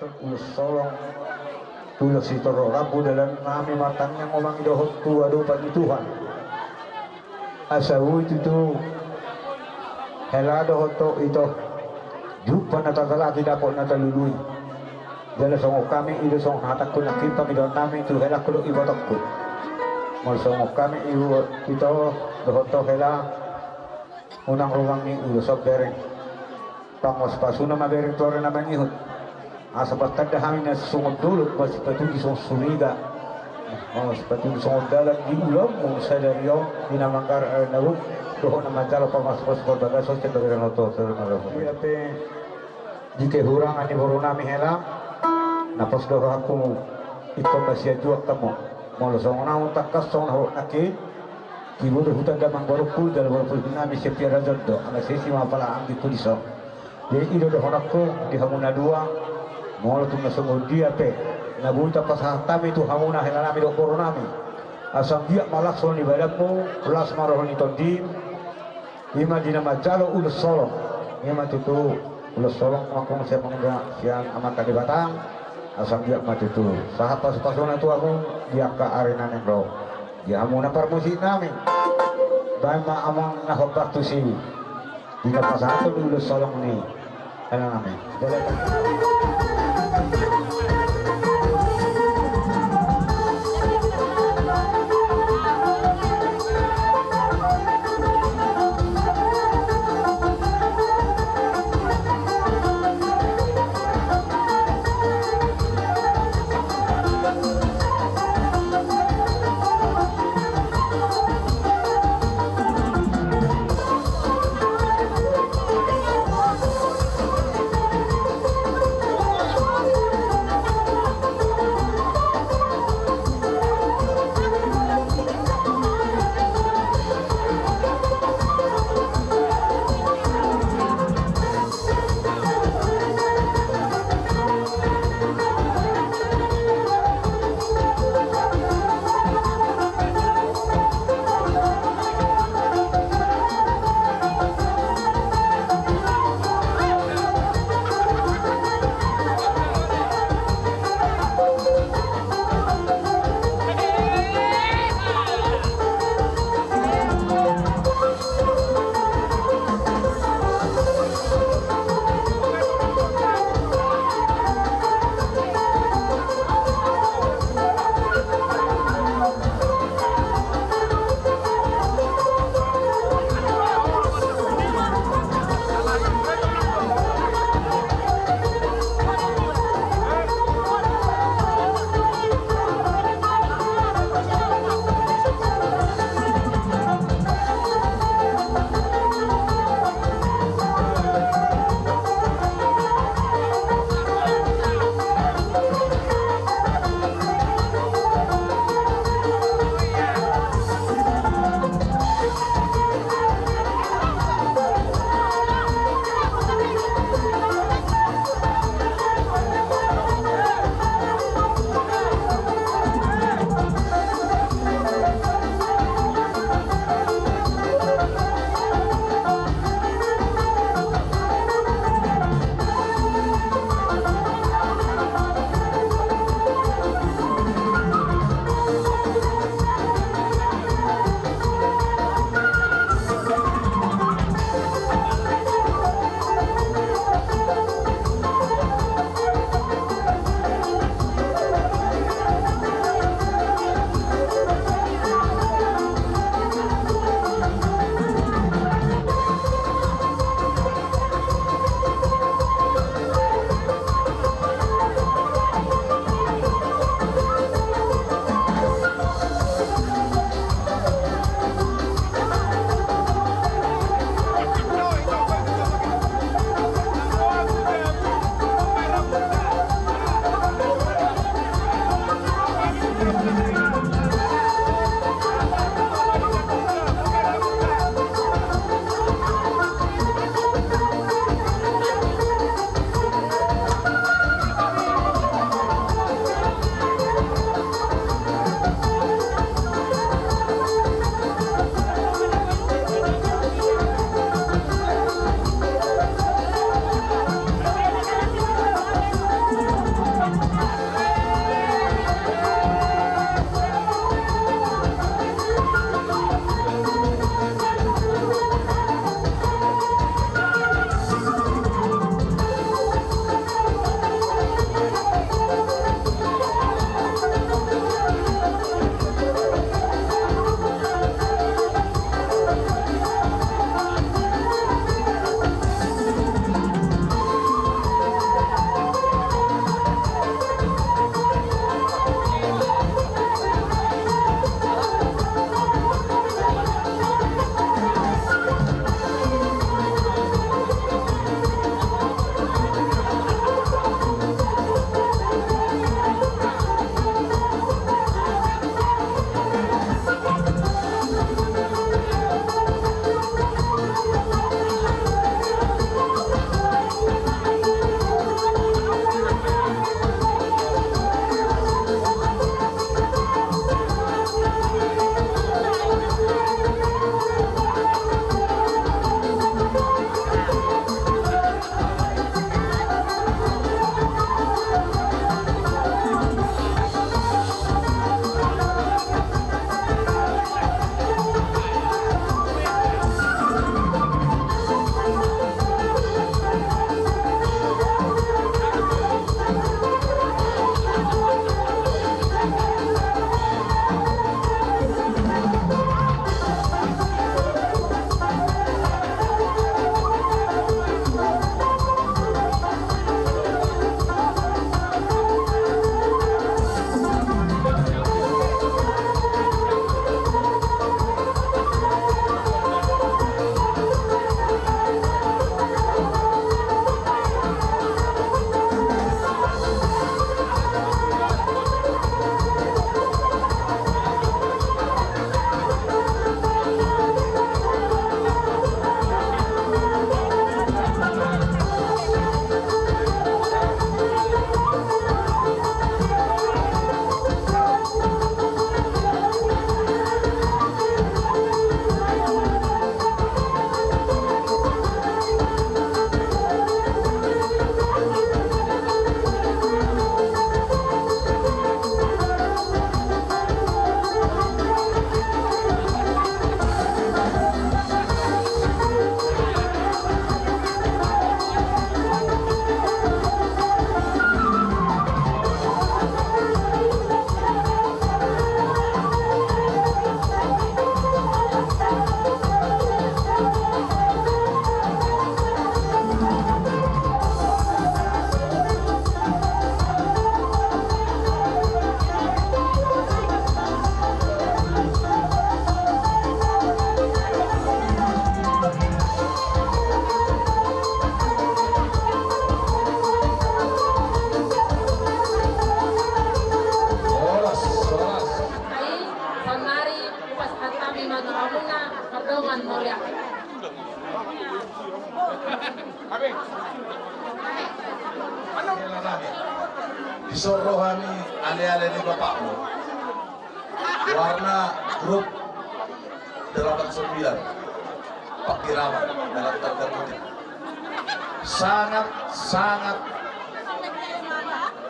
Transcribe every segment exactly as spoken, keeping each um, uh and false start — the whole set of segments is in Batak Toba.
Ulos Solong, ulos sitorop rambu dalan nami martangiang ma i dohot tu adopan ni Tuhan. Asa boi tutu hela dohot ito jumpang na tatalaki dapot na talului. Jala songon hami i do songon hatangku nangkin pangidoan nami tu helangku dohot ibotongku. Molo songon hami i ito dohot hela unang rumang ni ulos on bereng. Pangpaspasuna ma bereng tu ari na mangihut. Asa patanda hami na songon dolok, masipatuju songon suriga, masipatuju songon dalan di ulaonmu sadari on di na manggarar ari na gok dohot na manjalo pangpaspas parbagason sian bagas na torop. Ia pe di kehurangan ni boru nami hela, na pos do rohangku ingkon ma sian juak hamu. Molo songon au tangkas songon hot nangkin, tibu do huta damang borungku jala borungku nami sian Piara Jondo, ala sesi ma pala anggingku dison. Jadi i do dohononku di hamu na dua. Molo tung na songon dia pe na boi tapasahat hami tu hamuna hela nami dohot boru nami, asa anggiat ma las roha ni badanmu, las ma roha ni tondim. I ma di na manjalo ulos solong. I ma tutu ulos solong nangkin sian Amanta Debata. Asa anggiat ma tutu sahat pasupasuna tu hamu di angka ari na naeng ro. Di hamu na parmusik nami, baen ma amang na hombar tusi di na pasahathon ulos solong ni hela nami. Dison ro hami ale-ale ni bapakmu. Goarna grup delapan sembilan. Pakiraman dalam tanda kutip. Sangat, sangat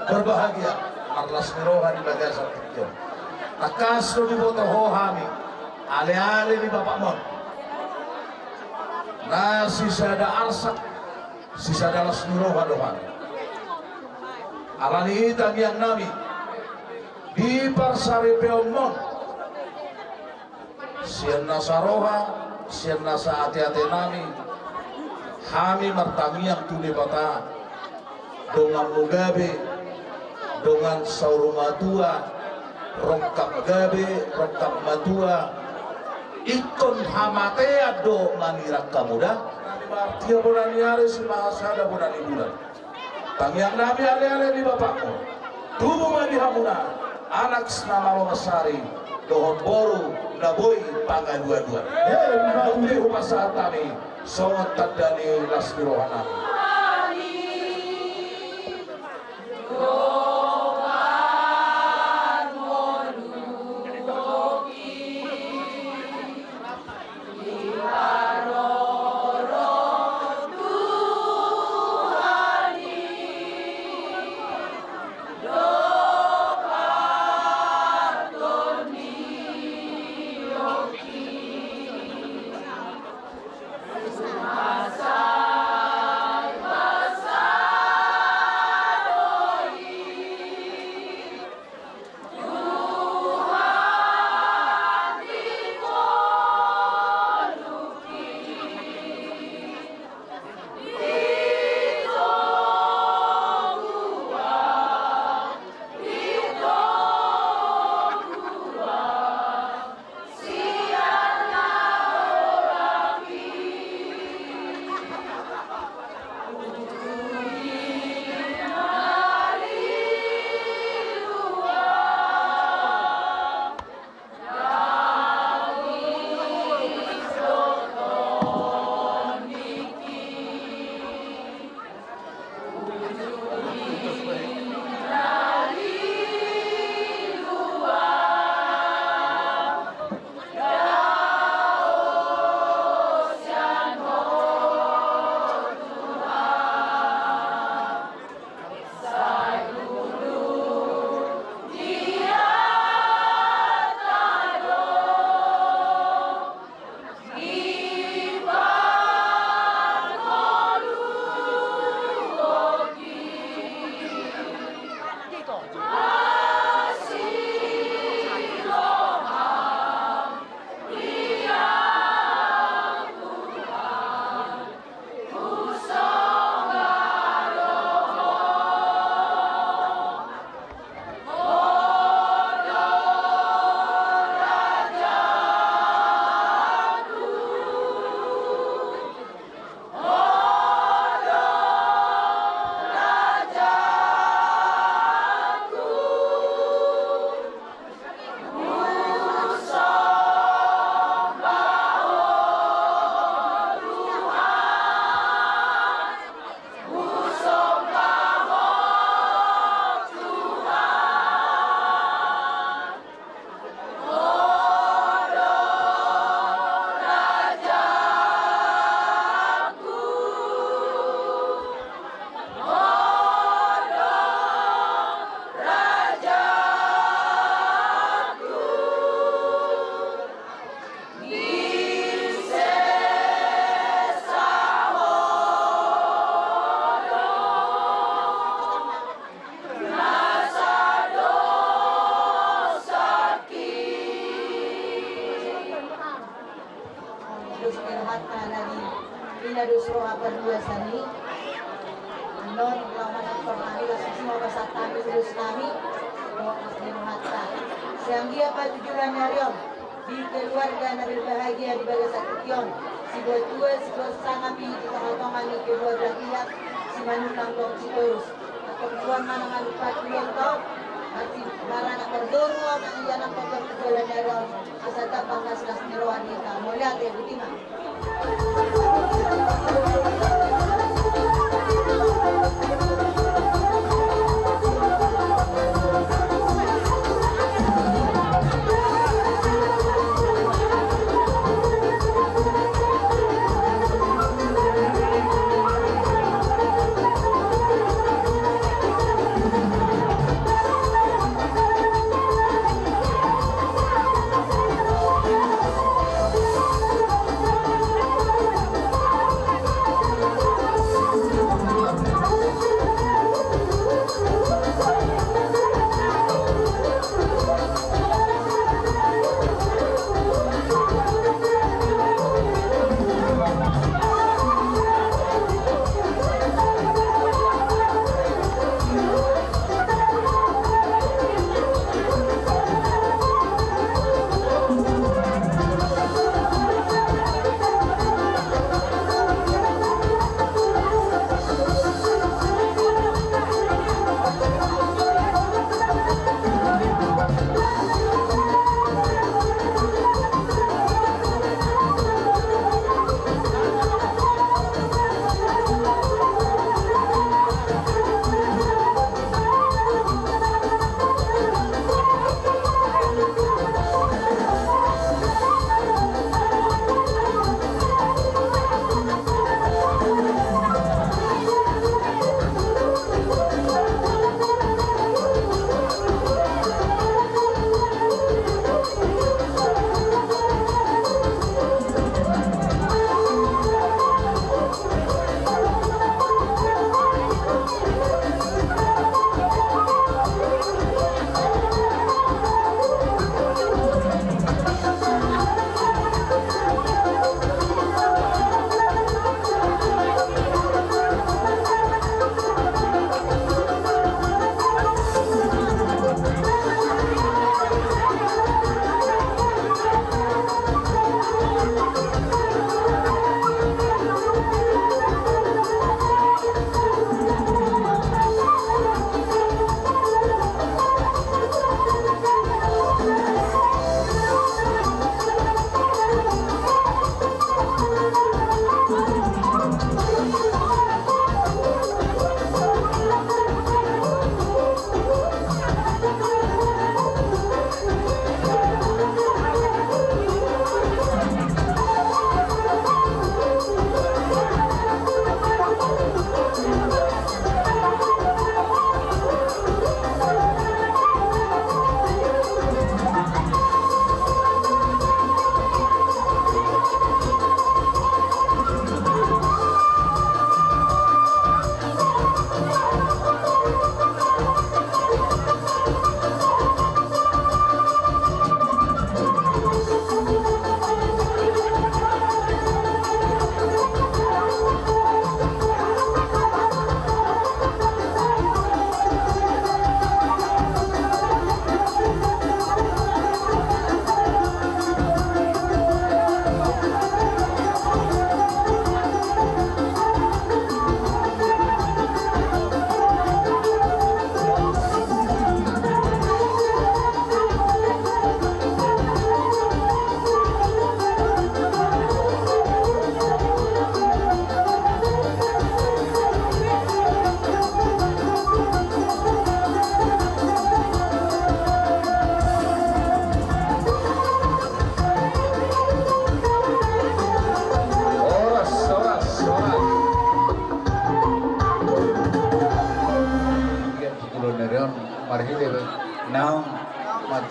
berbahagia marlas ni roha di bagasan tingki on. Tangkas do diboto ho hami ale-ale ni bapakmon. Na sisada arsak, sisada las ni roha do hami. Alani i tangiang nami di parsaripeonmon, sian nasa roha, sian nasa ate-ate nami, hami martangiang tu Debata, donganmu gabe, dongan saur matua, rongkap gabe, rongkap matua, ingkon hamatean do manirang hamu da. Nami martia bona ni ari, si mahasada bona ni bulan. Tangiang nami ale-ale ni bapakmu, tubu ma di hamuna anak na malo mansari dohot boru na boi pangaduaduan. Ia, ima tutu hupasahat hami songon tanda ni las ni roha nami. Dos ni rohanta na di ina dos roha paduahon i. Annon laho manangkor hami, laos isi ma pasahat hami dos nami. Dos ni rohanta. Sian dia patujuan ni ari on. Di keluarga na berbahagia di bagasan tingki on, sibuat tua, sibuat sangap i di tongatonga ni kedua belah pihak, Simanullang dohot Sitorus. Antong Tuhan ma na mangimpasi on tu hami, baranak parboru on na ianakhon tu joloan ni ari on, asa tangkas las ni roha di hita. Mauliate, botima.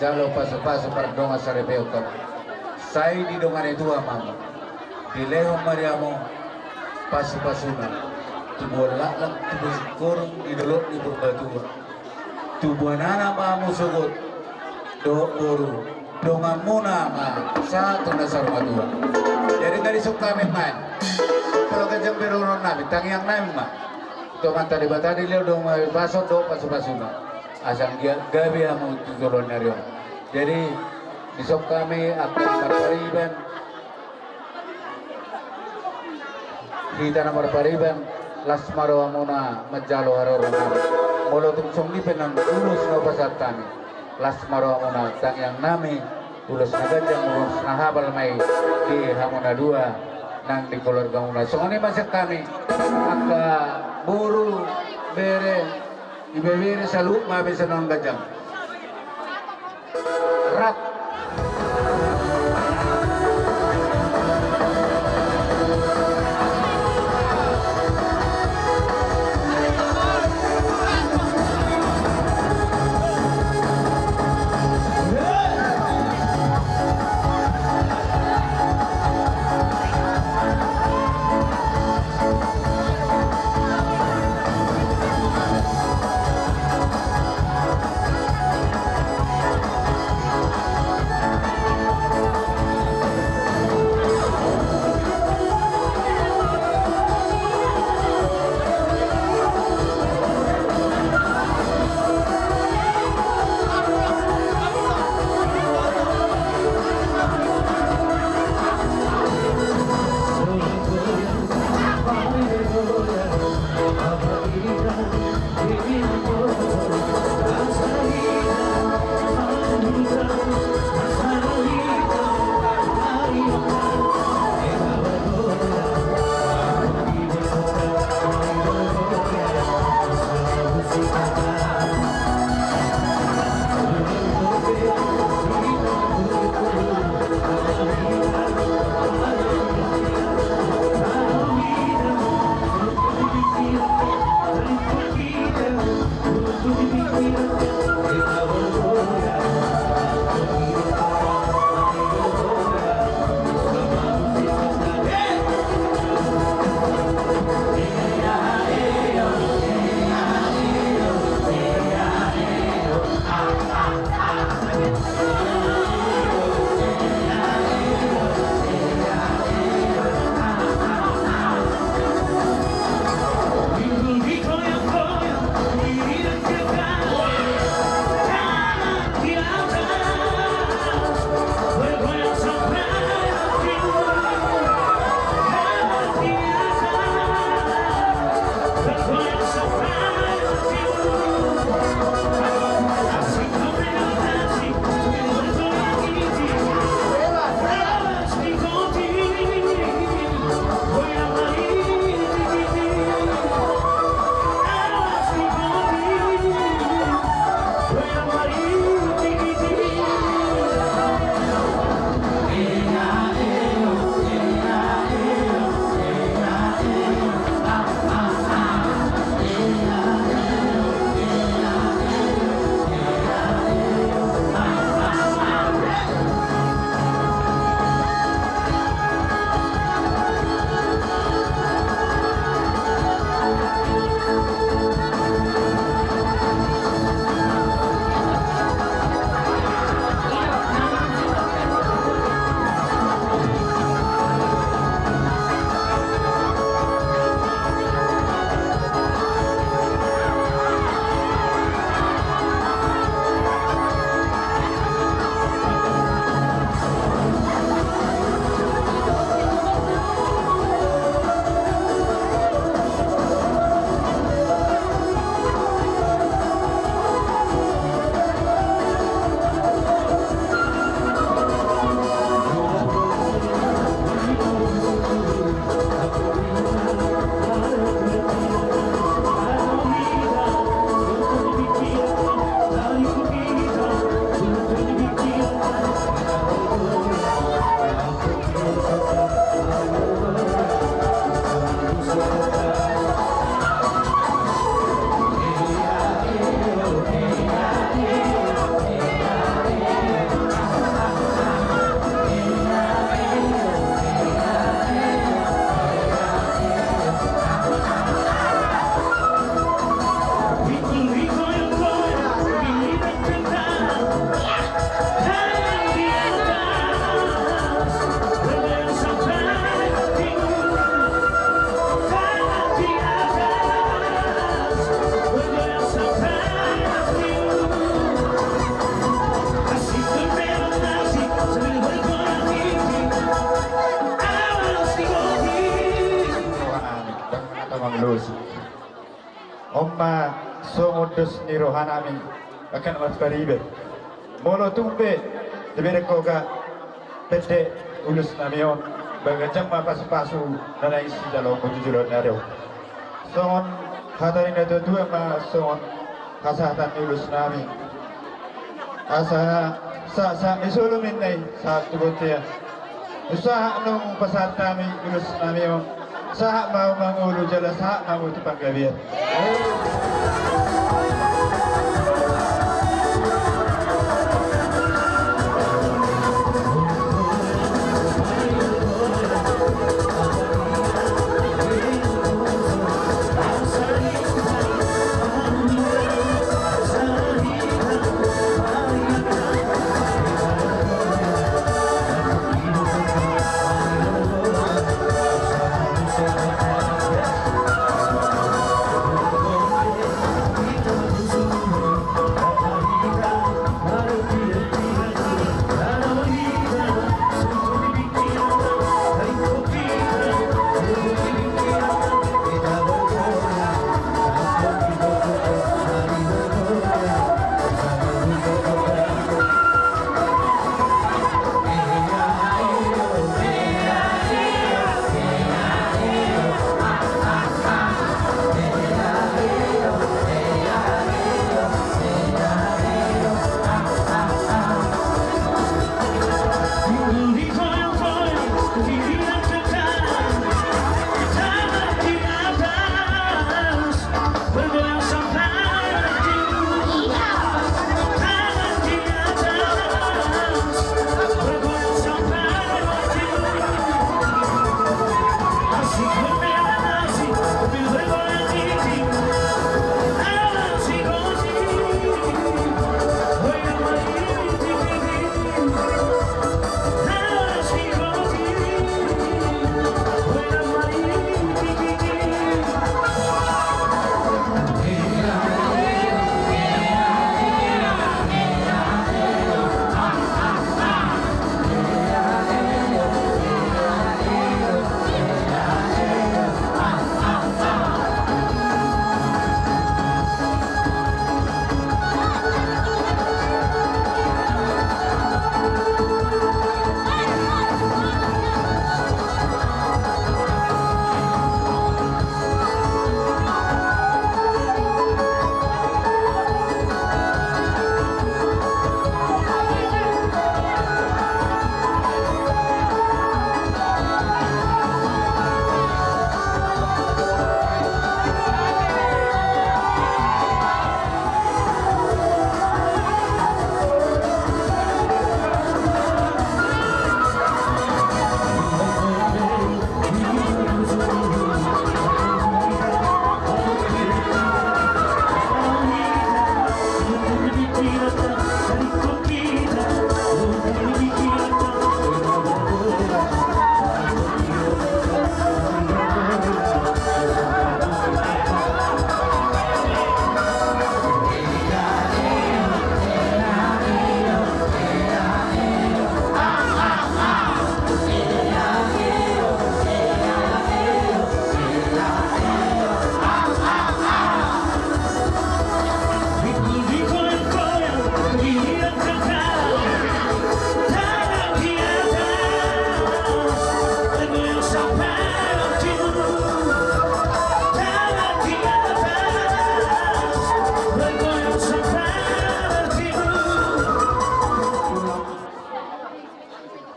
Jalo pasupasu pardongan saripeon hamu. Sai didongani Tuhan ma hamu. Dilehon ma di hamu pasupasuna. Tubuan laklak, tubuan singkoru di dolok ni Purbatua. Tubuan anak ma hamu sogot dohot boru. Donganmuna ma sahat tu na saur matua. Jadi nunga dison hami ma. Molo ganjang be roronami, tangiangnami ma tu Amanta Debata dilehon dongan pasu dohot pasupasuna. Asa anggiat gabe hamu tu joloan ni ari on. Jadi, dison hami angka na marpariban, hita na marpariban, las ma rohamuna manjalo haroronami. Molo tung songon i pe nang ulos na hupasahat hami, las ma rohamuna, tangiangnami ulos na ganjang, ulos na hapal ma i di hamu na dua nang di keluargamuna. Songon i ma sian hami angka boru, bere, ibebere, saluhut ma be songon ganjang. Rap. Mangalosi. On ma songon dos ni rohanami, angka na marpariban. Molo tung pe dibereng ho pende ulusnami on, ba ganjang ma pasupasu na naeng sijaloonmu tu joloan ni ari on. Songon hata ni natuatua ma songon hasahatan ni ulusnami. Asa sahat, sahat ni solu ma i, sahat tu bontean. Sahat nunga pasahat hami ulusnami on. Sahat ma mangolu jala sahat ma tu panggabean.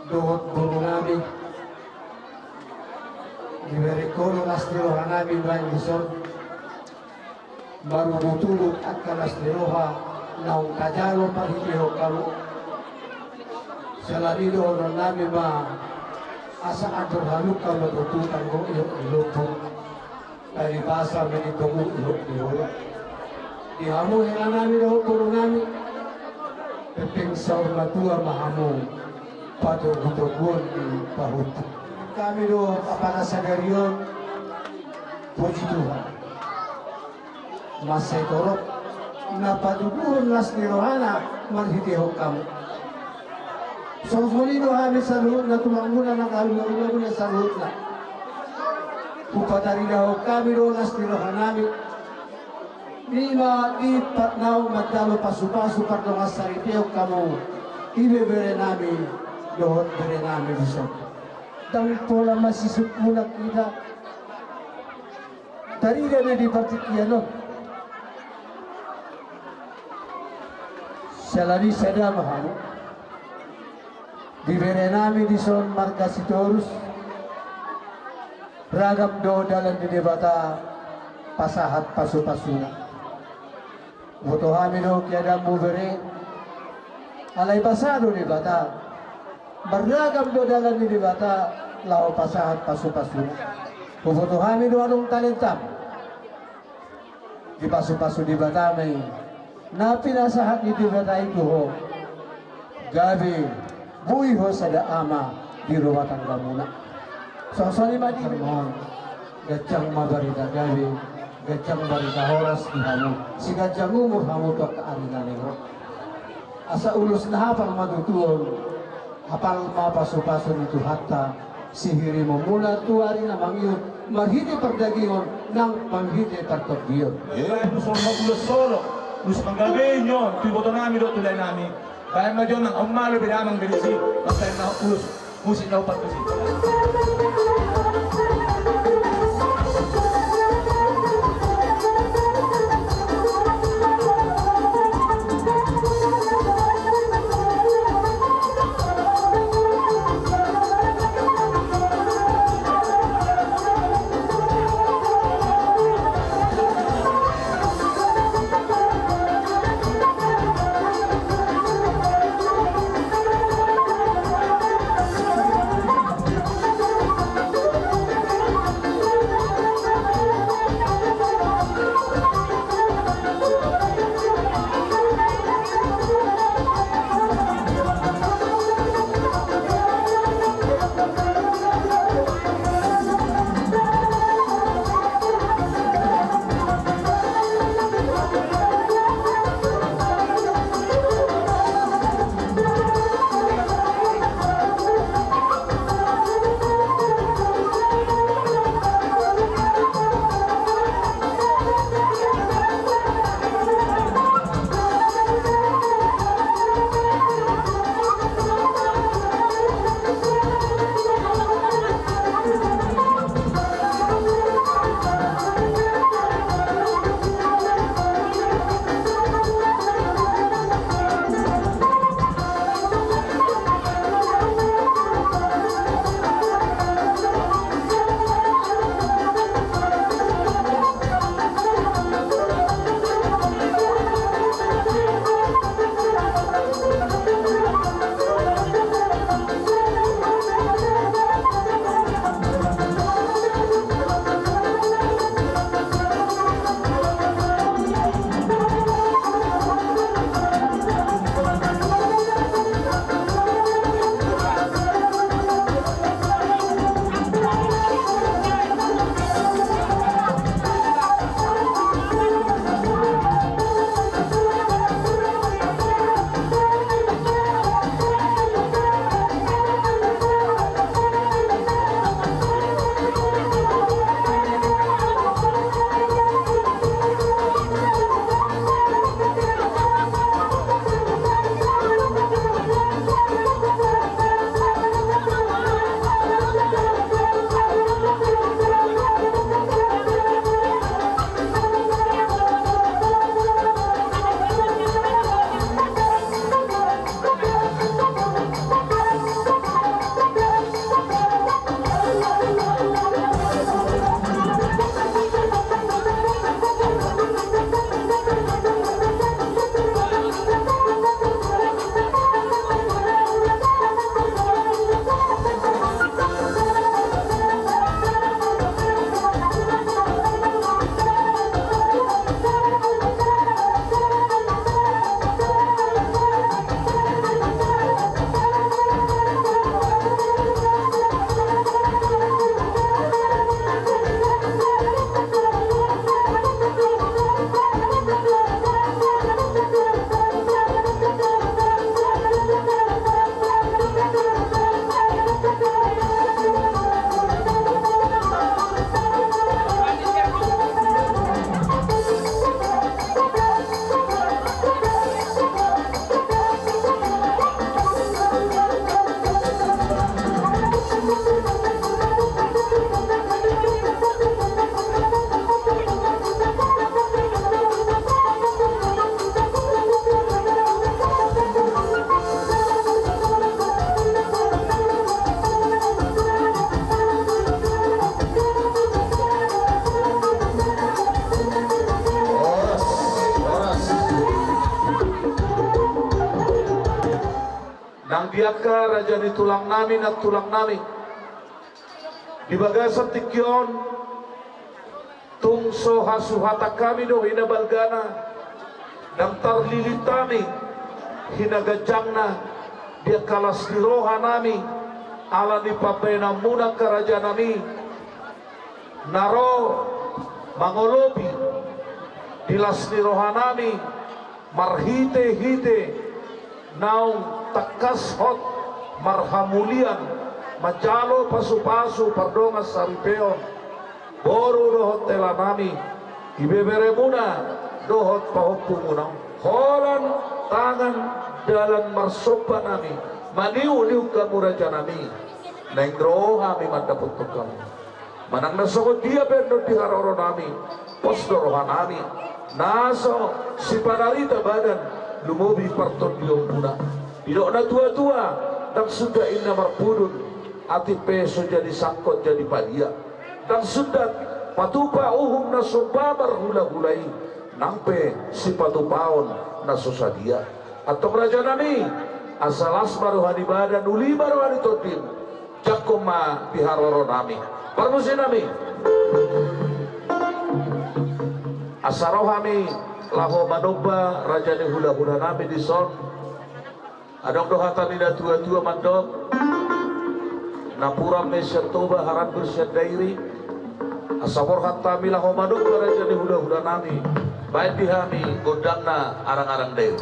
Dohot boru nami, dibereng ho do las ni roha nami baen dison. Marungutungut angka las ni roha naung tajalo marhitehon hamu. Salani dohonon nami ma, asa andor halumpang ma tutu tanggo ihot ni lombu. Paribasa ma di hamu ihot ni roha. Di hamu hela nami dohot boru nami, pepeng saur matua ma hamu patogutoguon ni pahompu. Hami do apala sadari on, puji Tuhan. Mansai torop na patuduhon las ni rohana marhitehon hamu. Songon i do hami saluhutna, tumangmuna nang halualuamuna saluhutna. Hupataridahon hami do las ni rohanami. Ima di pat naung manjalo pasupasu pardongansaripeon hamu, ibeberenami dohot berenami dison. Ndang pola masisungkunan hita tarida do di partingkian on. Siala ni i sada ma hamu. Di berenami dison marga Sitorus, ragam do dalan ni Debata pasahat pasupasuna. Huboto hami do keadaanmu bere, alai basa do Debata, marragam do dalan ni Debata laho pasahat pasupasuna. Huboto hami do adong talentam. Dipasupasu Debata ma i na pinasahat ni Debata i tu ho, gabe boi ho sada ama di rumah tanggamuna. Songon i ma di ganjang ma barita gabe, ganjang barita horas di hamu, siganjang umur hamu tu angka ari na naeng ro. Asa ulos na hapal ma tutu on, hapal ma pasupasu ni Tuhanta, sihirimonmuna tu ari na mangihut, marhite pardagingon nang marhite partondionmuna. Ulos on ma ulos solot, ulos manggabe i on tu ibotonami dohot tu laenami. Baen ma jo nang on malo beda amang beda isi, baen ma ulos. Musik na upat musik. Di angka raja ni tulang nami, nantulang nami, di bagasan tingki on, tung so hasuhatan hami do hinabalgana, ndang tarlilit hami hinaganjangna, di angka las ni roha nami, ala ni pambahenanmuna angka raja nami, na ro mangolopi di las ni roha nami, marhitehite naung tangkas hot marhamulian, manjalo pasupasu pardongan saripeon, boru dohot hela nami, ibeberemuna dohot pahompumuna. Holan tangan dalan marsomba nami, maniuk-niuk hamu raja nami, naeng ro hami mandapothon hamu. Manang na songon dia pe annon di haroro nami, pos do roha nami, na so sipanarita badan, lumobi partondionmuna. Didok natua-tua, ndang suda inna marpudun, atik pe so jadi sangkot jadi padia. Ndang suda patupa uhum na somba marhula-hula i, nang pe sipatupaon na so sadia. Antong raja nami, asa las ma roha ni badan, uli ma roha ni tondim, jangkon ma di haroro nami. Parmusik nami. Asa ro hami laho manomba raja ni hula-hula nami dison. Adong do hata ni natua-tua mandok, napuran ma i sian Toba, harambir sian Dairi. Asa borhat hami laho manomba raja ni hula-hula nami. Baen di hami gondangna arang-arang Dairi.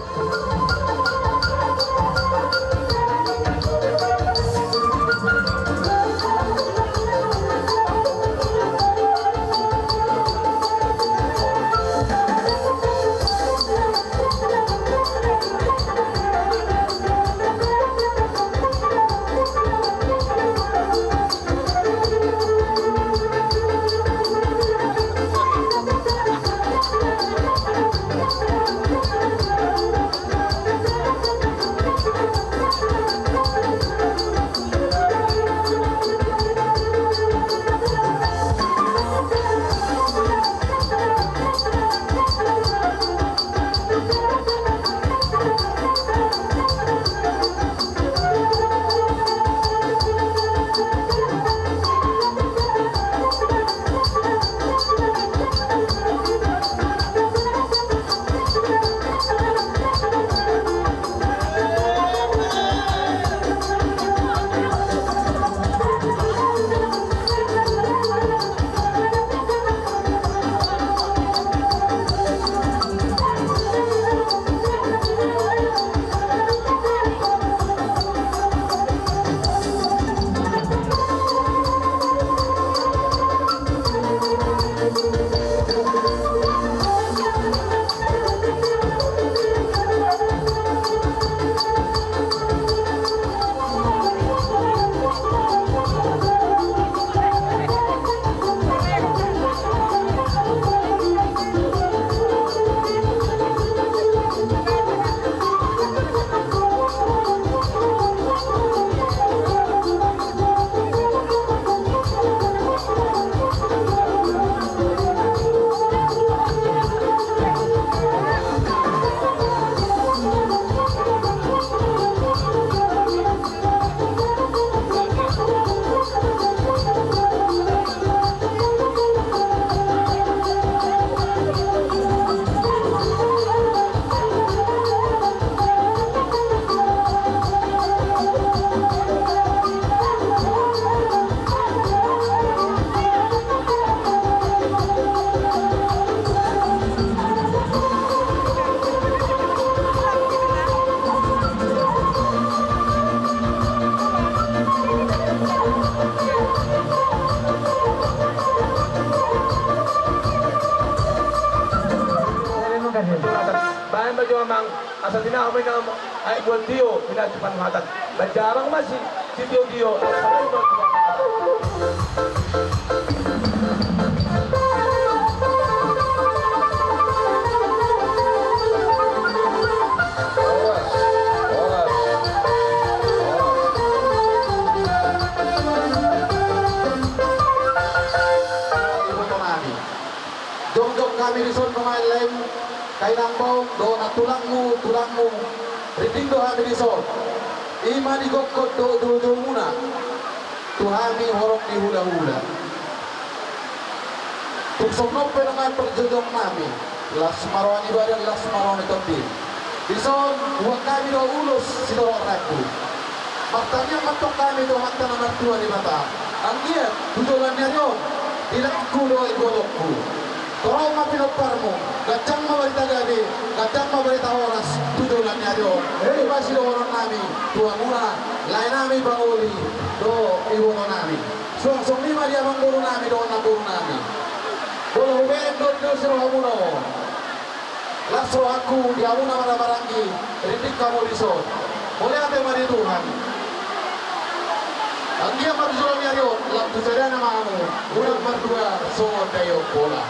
Baen ma jo amang, asa tinahu ma inna aek mual tio, pinacu panuhatan. Baen jo amang ma si, sitio-tio. Iboto nami. Jongjong hami dison pamaen lem, kainang baong dohot tulangmu, tulangmu. Rinding do hami dison. I ma digokhon do joujou muna tu hami horong ni hulahula. Tung songon on pe nang parjoujounami, las ma roha ni badan, las ma roha ni tondi. Dison huboan hami do ulos sitorop rambu. Martangiang ma antong hami tu Amanta na martua Debata. Anggiat tu joloan ni ari on dilangku do ibotongku. Torop ma pinomparmu, ganjang ma barita gabe, ganjang ma barita horas tu joloan ni ari on. I ma sidohononnami tu hamuna, laenami pangoli dohot ibotonami. Suang songon i ma di amangborunami dohot namborunami. Molo hubereng do di dos ni rohamuna on, las rohangku di hamuna marhahamaranggi, ringgit hamu dison. Mauliate ma di Tuhan. Anggiat ma tu joloan ni ari on lam tu sadana ma hamu, unang marduar songon daion bola.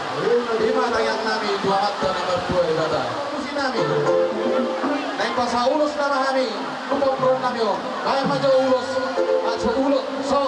I ma tangiangnami tu Amanta na martua Debata. Musiknami, naeng pasahat ulos nama hami tu parboruonnami on. Baen ma jo ulos, ajo ulos, so.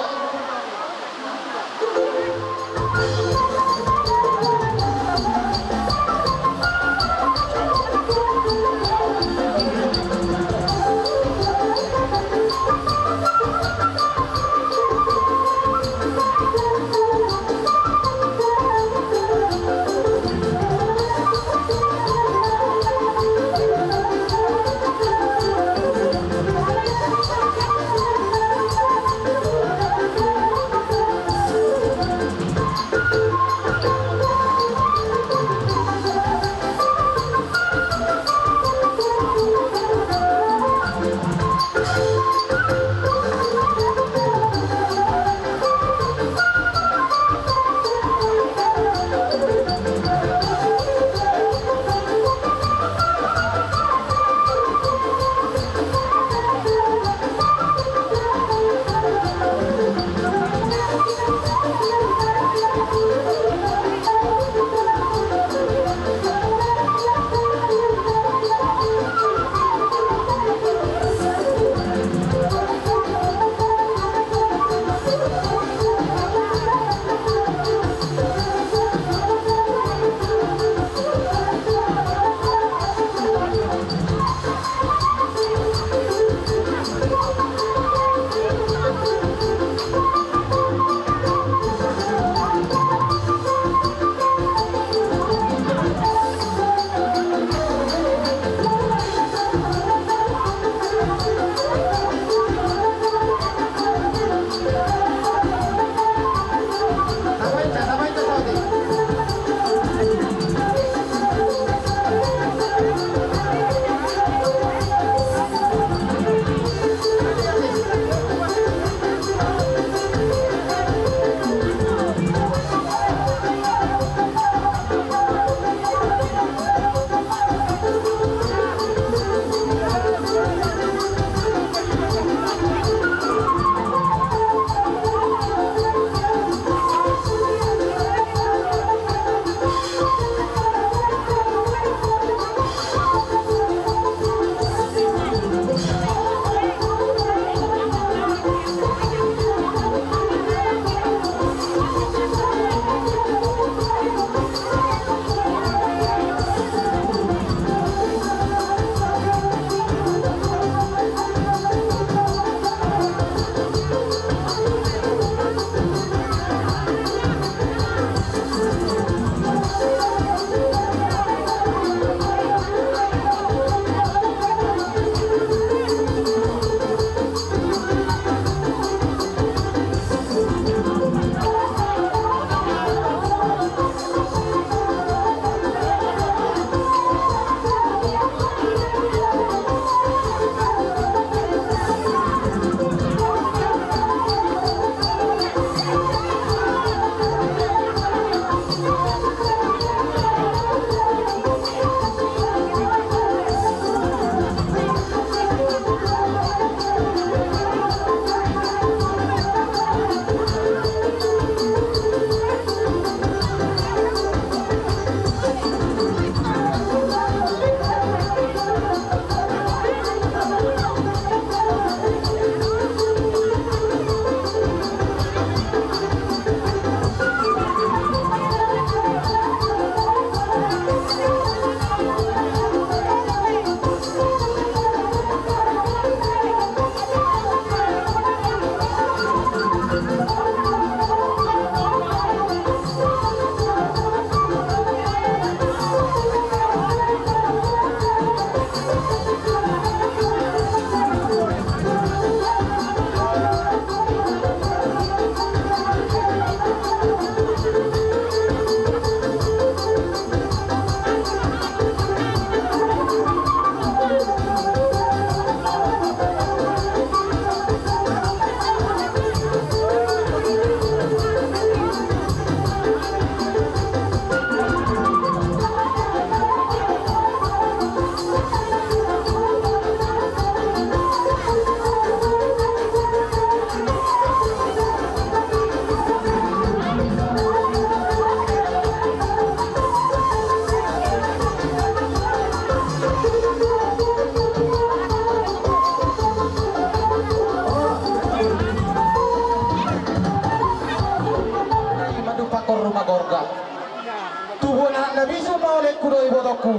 Tubuan anak na bisuk ma olengku dohot ibotongku,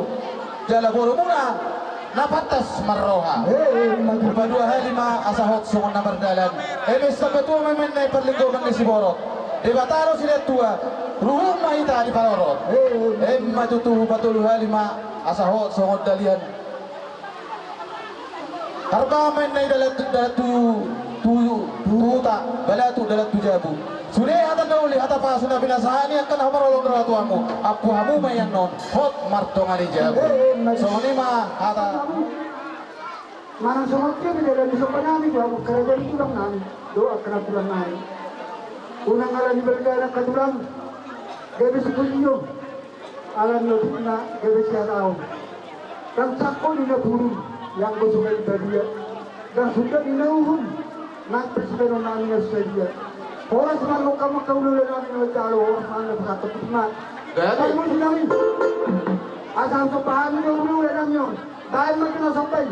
jala borumuna na pantas marroha. Rupa dua hali ma asa hot songon na mardalan. Eme sabatua ma eme na i parlinggoman ni siborok. Debata do sidatua, ruhut ma hita diparorot. Ema tutu patolu hali ma asa hot songon dalihan. Harba ma eme na i dalan tu, dalan tu, tu, tu huta, balatu dalan tu jabu. Sude hata na uli, hata pasu na pinasahat ni angka na humarolong do tuamu, ampu hamu ma i annon hot martonga ni jabu. Songon i ma hata. Manang songon dia pe dalan ni somba nami tu hamu, karajaan tulang nami dohot angka na tulang nami. Unang ala ni balga na angka tulang, gabe sipulio. Ala ni otikna gabe siataon. Ndang sangko ninna pudun, ianggo so gabe badia. Ndang sundat ninna uhum, nang pe sibahenon nami na so sadia. Horas ma angka, angka hulahula nami na manjalo, horas ma angka na pasahat tu ma. Gabe. Sai musim nami. Asa somba hami do hulahula nami on. Baen ma tu na somba i.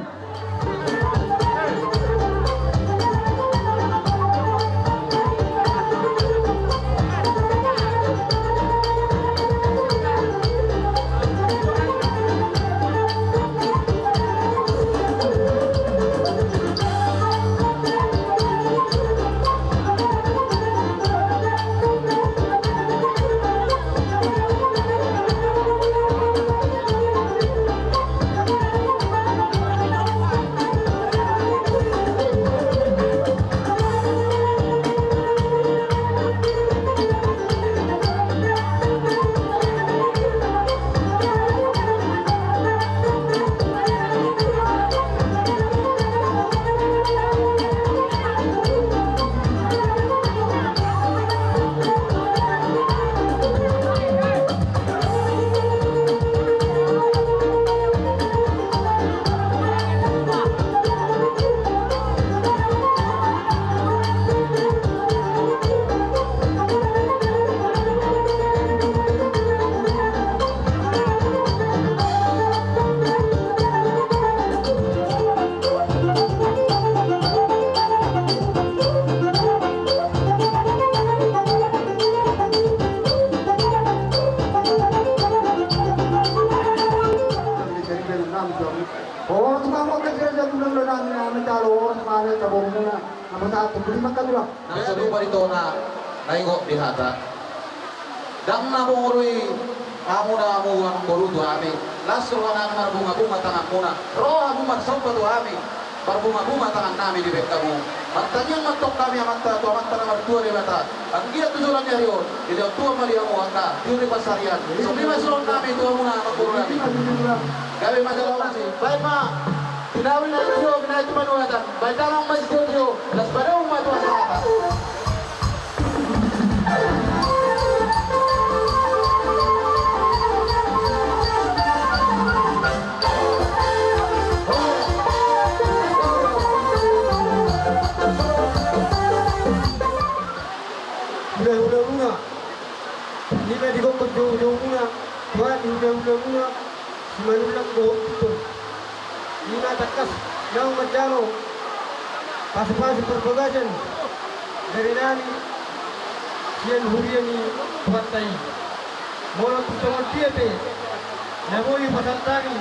Horas ma angka karajaan tulang nami na manjalo, horas ma angka borumuna na pasahat tu hamu, angka tulang. Nang sarupa do i tona na ingot di hata. Ndang na molo i hamu na hamu boru tu hami, las roha nami marbungabunga tanganmuna. Ro hamu marsomba tu hami, marbungabunga tangan nami dibaen hamu. Martangiang ma antong hami amanta tu Amanta na martua Debata. Anggiat tu joloan ni ari on dilehon Tuhan ma di hamu angka tiur ni pansarian. Songon i ma suang nami tu hamuna amangboru nami. Gabe ma jala usi. Baen ma. Tinawi na di tio, binahen tu panuatan. Baen damang ma di tio, las padomu ma tu hasahatan. Hulahula muna, i ma digokhon joujou muna, tuat ni hulahula muna, Simanullang dohot Ito. I ma tangkas naung manjalo pasupasu parbagasan bere nami sian huria ni Tuhanta i. Molo tung songon dia pe na boi hupasahat hami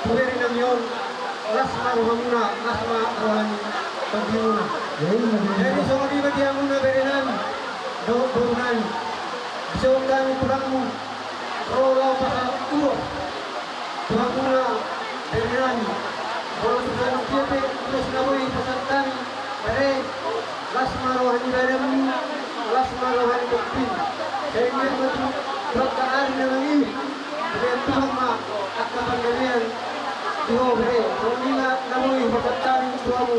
tu bere nami on, las ma rohamuna, las ma roha ni tondi muna. Jadi songon i ma di hamuna bere nami dohot boru nami. Dison hami tulangmu ro laho pasahat ulos tu hamuna bere nami. Molo tung songon dia pe ulos na boi pasahat hami, bere, las ma roha ni badanmu, las ma roha ni tondimi. Sai gabe ma tu angka ari na mangihut. Dibaen Tuhan ma angka panggabean tu ho bere. Songon i ma na boi hupasahat hami tu hamu.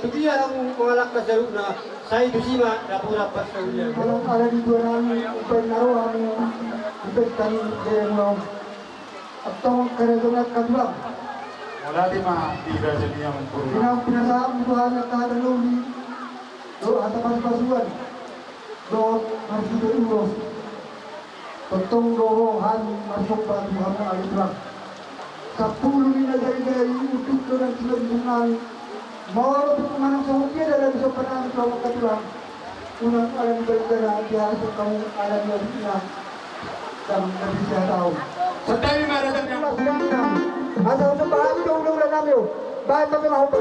Tudia hamu mangalangka saluhutna, sai tusi ma dapotan parsaulian. Manang ala ni tua nami, umbahen na ro hamu, umbahen tani jaya muna on. Antong karajana katulang. Mauliate ma di raja ni amangboru. Inang pinasahatmu tu hami angka hata na uli, dohot hata pasupasuan, dohot marhite ulos. Tongtong do ro hami marsomba tu hamu ale tulang. Sampulu ni na jarigari unduk do nang simanjujung nami. Molo pe manang songon dia do ala ni somba nami tu hamu angka tulang, unang ala ni baligana dihaso hamu ala ni abutna. Dang na bisa tahu. Santabi ma raja ni amangboru. Asa somba hami do hulahula nami on. Baen ma jolo hombar.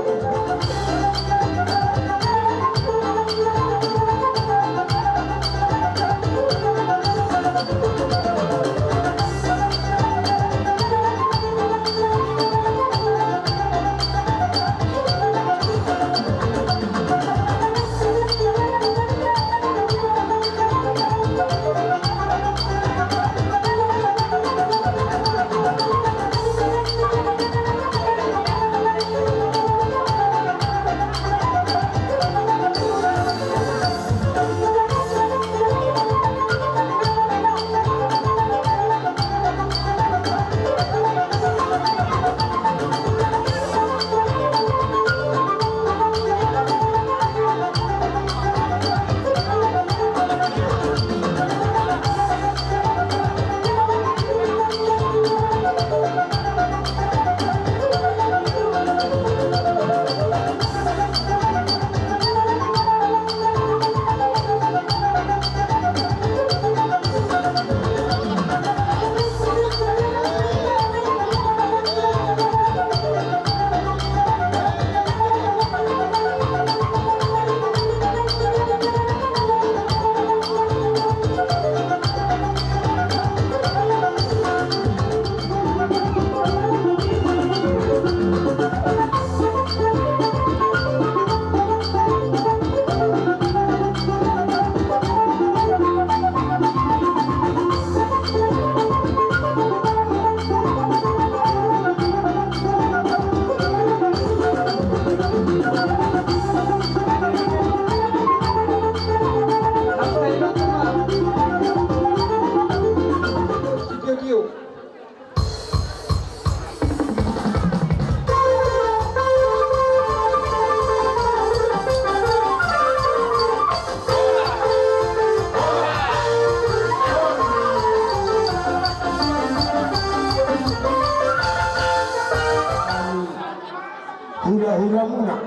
Hulahula muna.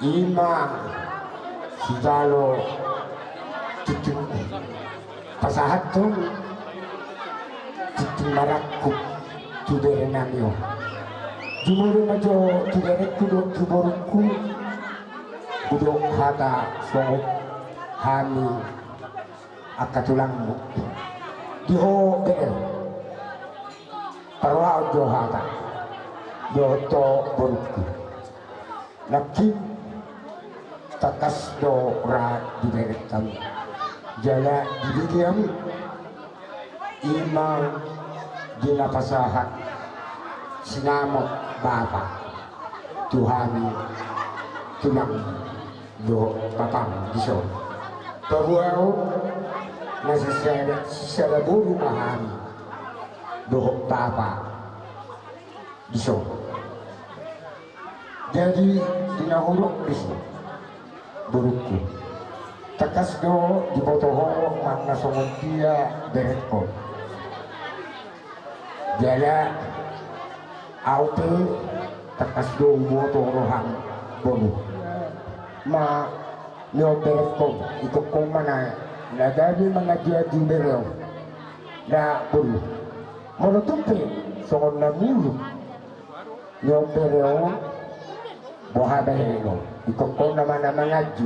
Ima sijalo tingting pasahathon tingting marangkup tu bere nami on. Jumolo ma jo tu berengku dohot tu borungku, hudok hata songon hami angka tulangmu. Di ho bere, parohaon jo hata dohot ho borungku. Nangkin tangkas do ra dibereng hamu jala dibege hamu, ima di na pasahat sinamot bapa tu hami tulang dohot bapam dison. Paboaon na sisada, sisada boru ma hami dohot bapa dison. Jadi di na hudok disi, borungku, tangkas do diboto ho manang na songon dia berengkon. Jala ahu pe tangkas do huboto roham, boru. Ma nion berengkon, ingkon ho ma na, na gabe mangajuaju bere on. Nda, boru, molo tung pe songon na muruk nion bere on, boha bahenon, ingkon ho nama na manganju.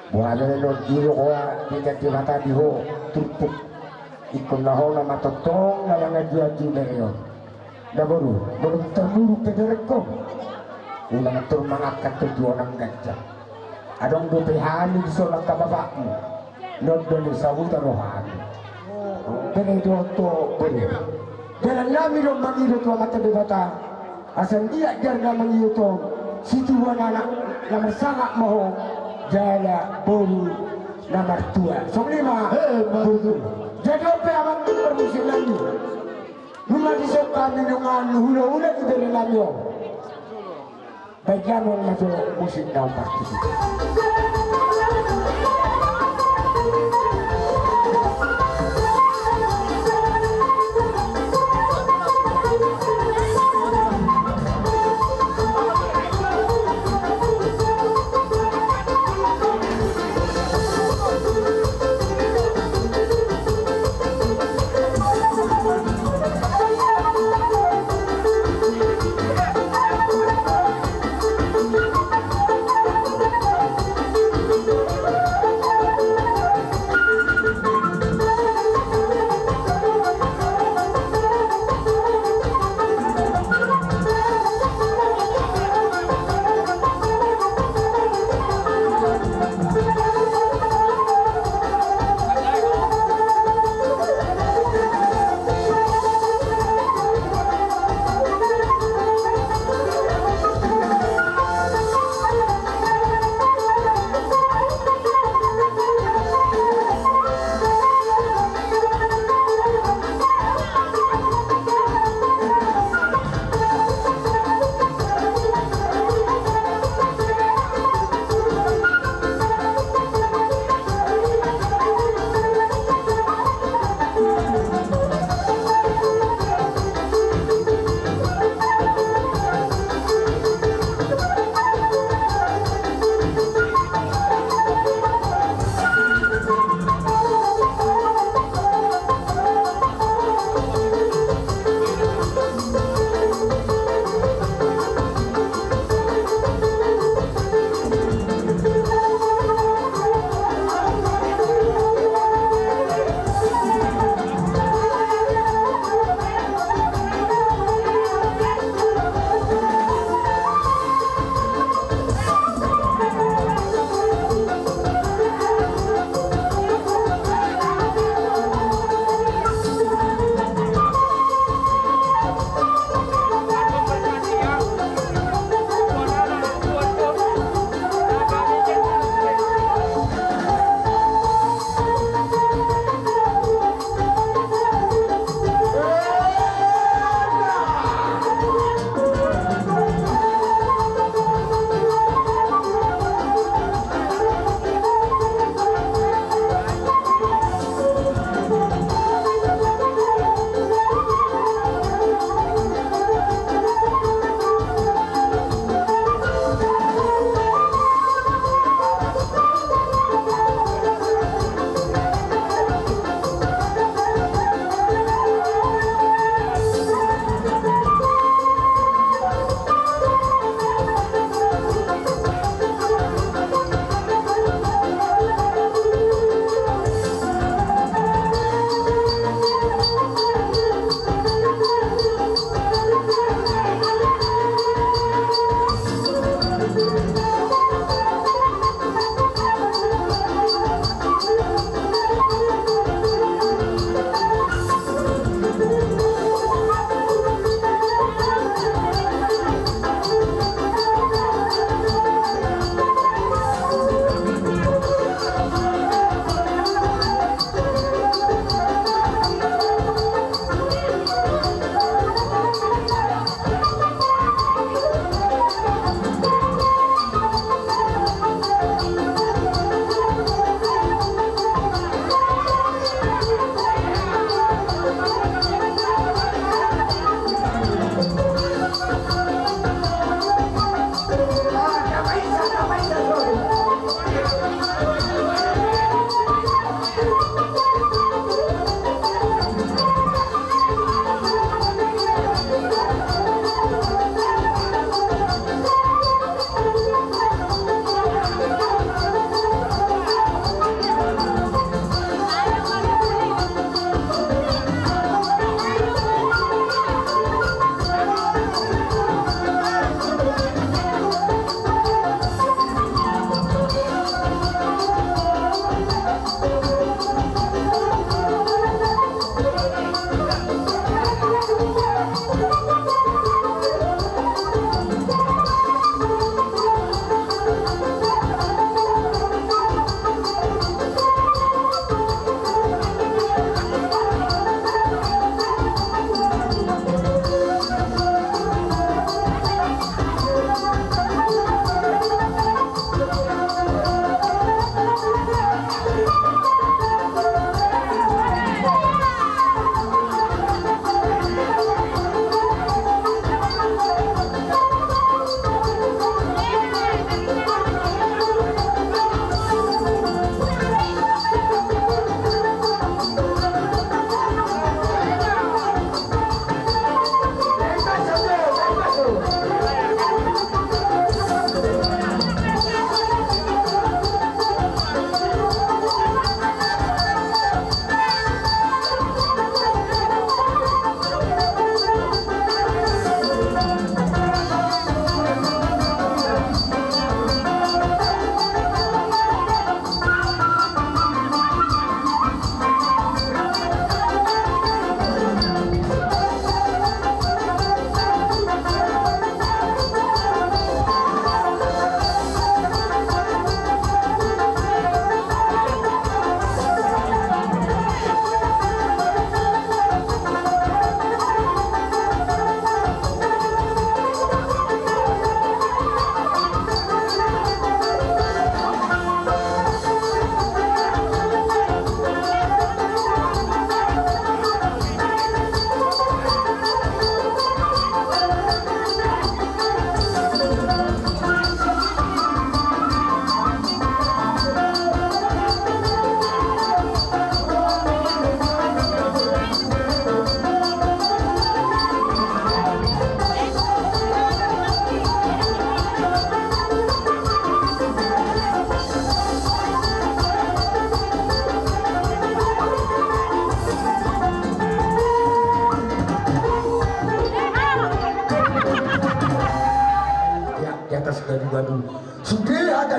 Boha bahenon, didok ho, didok Debata di ho turpuk, ingkon na ho nama tongtong na mangajuaju bere on. Nda, boru, molo tung tarmuruk pe berengkon, unang tor mangangkat ho tu onan ganjang. Adong dope hami dison angka bapakmu. Nunga do sahuta rohami. Bere dohot ho, boru. Dalan nami do mangido tu Amanta Debata, asa anggiat di ari na mangihut on Situbuan anak na marsangap ma ho jala boru na martua. Songon i ma. Eh, ma. Jadi on pe amang parmusik nami. Nunga dison hami nunga hulahula di bere nami on. Baik, ganon ma jo musik na on partusi.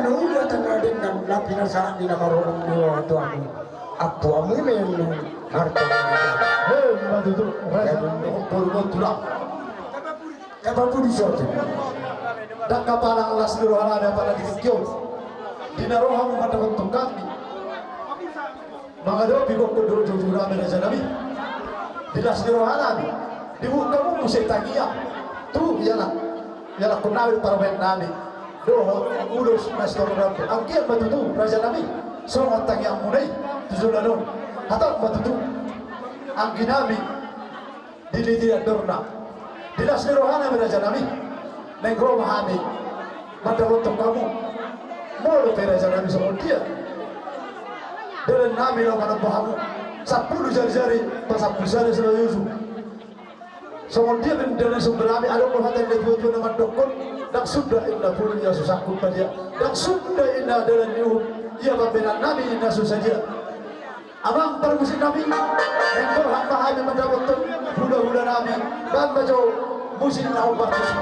Ula tanda dengan na pinasahat ni na marorong dua tu amu. Aku amu men harta. Hei, ma tutu, raja. Jadi, boru boru tulang. Apa pun disorti. Dang kapalang las ni roha nami apala di tingki on. Di na roha mu mandapothon hami. Mangadopi gokhon dohot joujou nami raja nami. Di las ni roha nami. Dibuka hamu muse tangiang. Tu ianakkon nami, parumaen nami. Dohot ulos na sitorop rambu. Anggiat ma tutu raja nami. Songon tangiang muna i. Tu joloan on. Hatop ma tutu. Anggi nami. Di liti andorna. Di las ni roha nami raja nami. Naeng ro ma hami mandapothon hamu. Molo pe raja nami songon dia dalan nami laho manomba hamu. Sampulu jarijari pasampulu sada simanjujung. Songon dia pe dalan ni somba nami, adong do hata ni na tuatua na mandokkon. Dang suda inna pulu ia susahku padia. Dang suda inna dalan ni uhum ia pambahenan nami na so sadia. Amang parmusik nami, naeng borhat ma hami mandapothon hulahula nami, bahen ma jo musik na hombar tusi.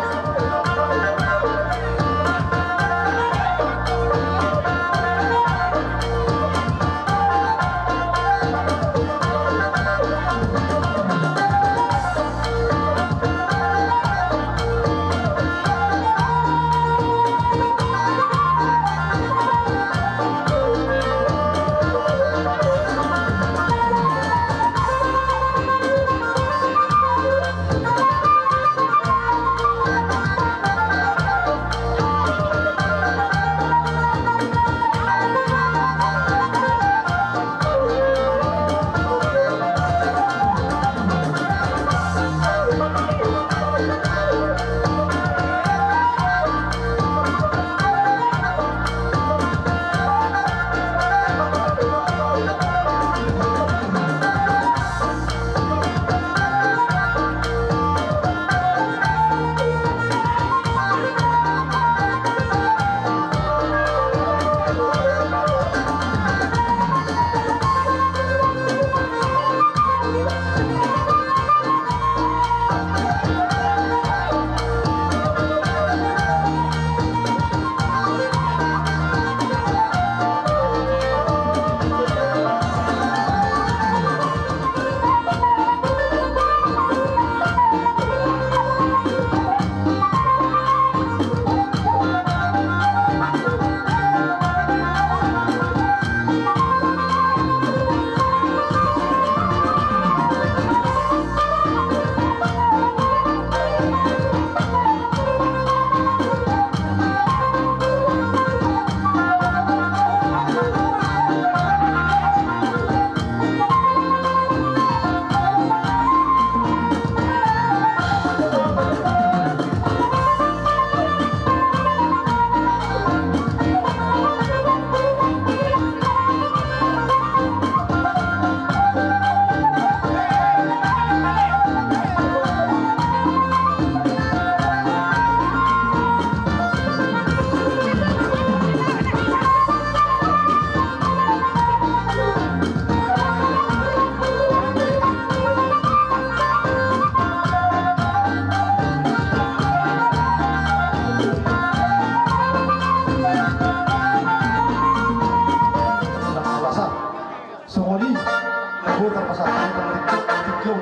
Songon i, na boi tarpasahat hami di tingki on,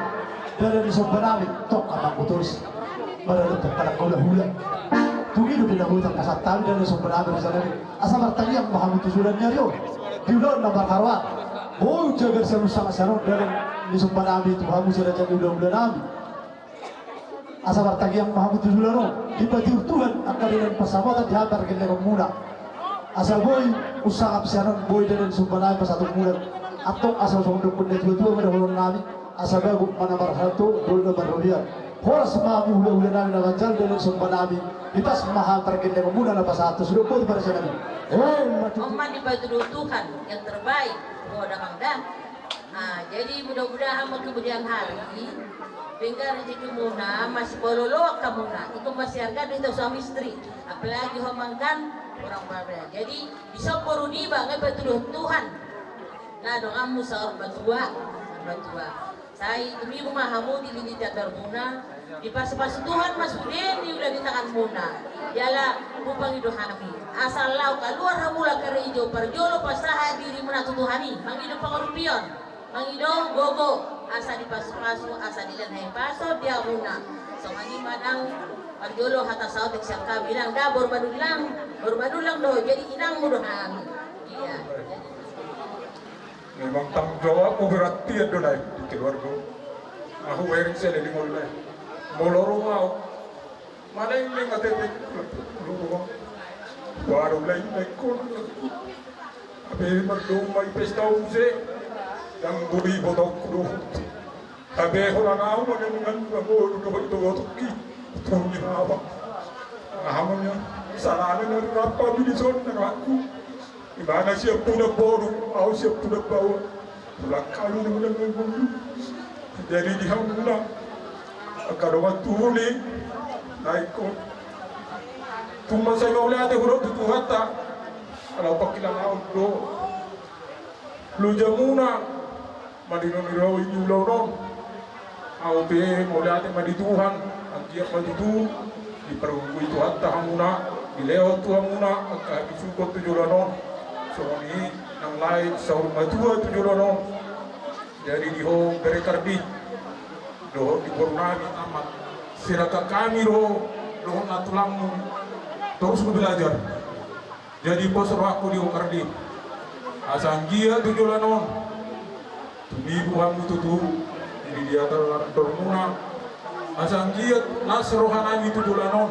dalan ni somba nami, tong amang botoris. Maradophon halak hulahula. Tung i do pe na boi tarpasahat hami dalan ni somba nami, raja nami. Asa martangiang ma hamu tu joloan ni ari on. Di ulaon na marharoan. Boi jagar sian on sanga sian on dalan ni somba nami tu hamu raja ni hulahula nami. Asa martangiang ma hamu tu joloan on, dipatiur Tuhan angka dalan pansamotan di hami pargellengonmuna. Asa boi umsangap sian on, boi dalan ni somba nami pasahatonmuna. Antong asa songon dohonon ni natuatua ma dohonon nami, asa gabe ma na marhato, dohot na marrobean. Horas ma hamu hulahula nami na manjalo dalan ni somba nami, dipas ma hami pargellengonmuna na pasahathon, sude boti parasa nami. Eh, mati. On ma dipatuduhon Tuhan yang terbaik, oh, damang da. Ah, jadi mudah-mudahan ma kemudian hari, denggan rejekimuna, masipaolo-oloan hamuna, ingkon masiarga do hita suami istri, apalagi ho amang kan, orang parada. Jadi, di son boru niba, nga dipatuduhon Tuhan. Nga donganmu saur matua, matua. Sai tumimbo ma hamu dililiti andormuna, Dipasupasu Tuhan ma sude ni ula di tanganmuna. Jala hupangido hami, asa laho kaluar hamu lam karejo, parjolo pasahat dirimuna tu Tuhan i, mangido pangurupion, mangido gogo, asa dipasupasu, asa dilehon hahipason di hamuna. Songon i ma nang parjolo hata saotik sian hami, nang da boru Manullang, boru Manullang do ho, jadi inangmu do hami. Iya. Memang tanggung jawabmu berat, tiap do lain di keluarga. Ahu wering seleling oleh molo rumah. Mana ini nggak tete? Rumah. Baru lain naik kona. Abe mardomma i pesta use. Yang bui botok kudu. Abe holan ahu ma dengan ngolu do itu botok i. Tuli hawa. Ahamnya salahnya dari rapa bini son aku. Imana siap puda boru, au siap puda bawa. Pulang kami na muda ngomong. Jadi di hamuna angka dongan tuli. Naikon. Tuma sai mauliate hurang tu Tuhanta. Kalau pakilang au do. Lojamuna. Madinoniroi di ulaon on. Au pe mauliate ma di Tuhan, anggiat ma tutu dipargogoi Tuhanta hamuna, dilehon tu hamuna angka habisuhon tu joloan on. Songon i nang lae saur matua tu joloan on. Jadi di ho bere Kardi dohot di boru nami Amat, siraka kami do dohot na tulangmu torus belajar. Jadi pos rohangku di ho Kardi, asa anggiat tu joloan on tumibu hamu tutu di diata laran dormuna. Asa anggiat las rohanami tu joloan on,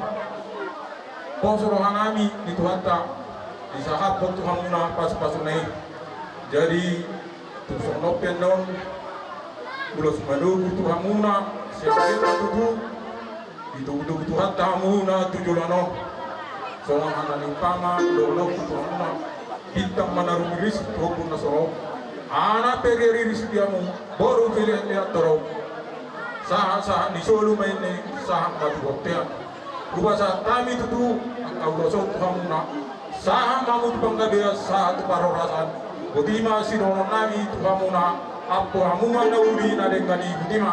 pos rohanami di Tuhanta, disahaphon tu hamuna pasupasuna i. Jadi tung songon on pe annon ulos manogu tu hamuna, sai anggiat ma tutu ditogutogu Tuhanta hamuna tu joloan on. Songon hata ni umpama, loklok tu hamuna, bintang ma na rumiris tu ombun na so ro. Anak pe riris di hamu, boru pe leanlean torop. Sahatsahat ni solu ma i, sahat ma tu bontean. Hupasahat hami tutu angka ulos on tu hamuna. Sahat ma hamu tu panggabean, sahat tu parhorasan. Boti ma sidohononnami tu hamuna, ampo hamu ma na uli na denggan i, boti ma.